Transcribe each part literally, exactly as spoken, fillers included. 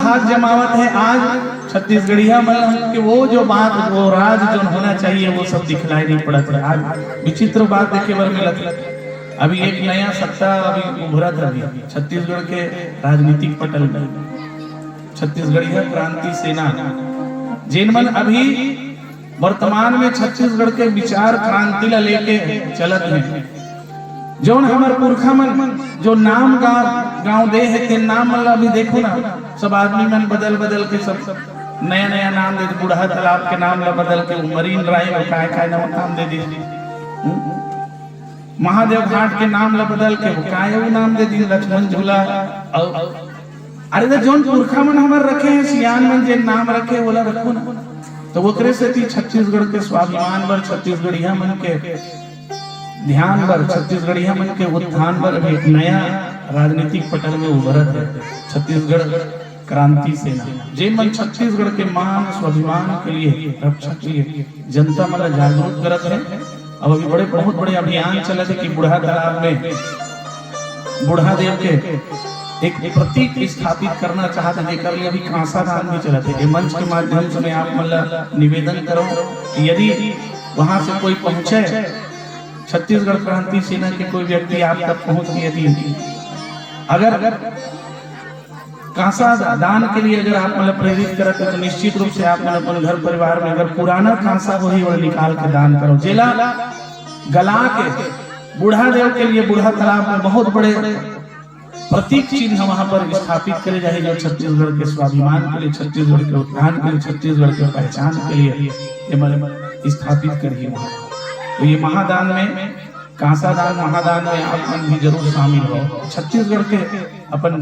हाथ जमावत हे आज छत्तीसगढ़िया मन के, वो जो बात, वो राज जो होना चाहिए, वो सब दिखलाई नहीं पड़त हे। आज विचित्र बात देखे बर मिलत हे। अभी एक नया सत्ता अभी उभरत हे अभी छत्तीसगढ़ के राजनीतिक पटल में, छत्तीसगढ़िया क्रांति सेना, जेन मन अभी वर्तमान में छत्तीसगढ़ के विचार क्रांति ला लेके चलत हे। जौन हमर पुरखा मन जो नाम गाँव, गाँव दे हे, तेन नाम मन ला अभी देखो ना, सब आदमी मन बदल बदल के सब नया नया नाम दे दे। बूढ़ा तालाब के नाम ला बदल के मरीन ड्राइव, काय काय नाम, नाम दे दे। हम्म? महादेव घाट के नाम ला बदल के वो काय वो नाम दे दे, लक्ष्मण झूला। अउ अरे, तो जौन पुरखा मन हमर रखे हे, सियान मन जेन नाम रखे, वोला रखो ना। तो ओकरे सेती छत्तीसगढ़ के स्वाभिमान बर, छत्तीसगढ़िया मन के ध्यान बर, छत्तीसगढ़िया मन के उत्थान बर अभी एक नया राजनीतिक पटल में उभरत हे छत्तीसगढ़ क्रांति सेना, जेन मन छत्तीसगढ़ के मान स्वाभिमान के लिए, रक्षा के लिए जनता मन ला जागरूक करत हे। अब अभी बड़े, बहुत बड़े अभियान चलत हे कि बूढ़ा तालाब में बूढ़ा देव के एक प्रतीक स्थापित करना चाहत हे, जेकर लिए अभी कांसा दान भी चलत हे। ये मंच के माध्यम से मैं आप मन ला निवेदन करूं कि यदि वहां से कोई पहुंचे, छत्तीसगढ़ क्रांति सेना के कोई व्यक्ति आप तक पहुंच के यदि अगर कांसा दान के लिए अगर आप मन ला प्रेरित करत हे, तो निश्चित रूप से आप मन अपन घर परिवार में अगर पुराना कांसा होही, ओला निकाल के दान करो। जेला गला के बूढ़ा देव के लिए बूढ़ा तालाब में बहुत बड़े प्रतीक चिन्ह वहां पर स्थापित करे जाही, जो छत्तीसगढ़ के स्वाभिमान के लिए, छत्तीसगढ़ के उत्थान के लिए, छत्तीसगढ़ के पहचान के लिए ये मन स्थापित करही वहां। तो ये महादान में, कांसा दान, महादान में आप मन भी जरूर शामिल हो। छत्तीसगढ़ के अपन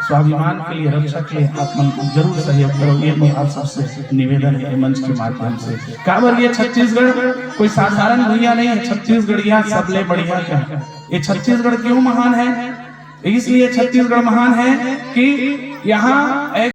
स्वाभिमान के लिए, रक्षा के लिए आप मन जरूर सहयोग करो, ये मोर आप सबसे निवेदन हे मंच के माध्यम से। काबर ये छत्तीसगढ़ कोई साधारण भुइयां नहीं हे, छत्तीसगढ़िया सबले बढ़िया का हे। ये छत्तीसगढ़ क्यों महान हे? इसलिए छत्तीसगढ़ महान हे कि यहाँ एक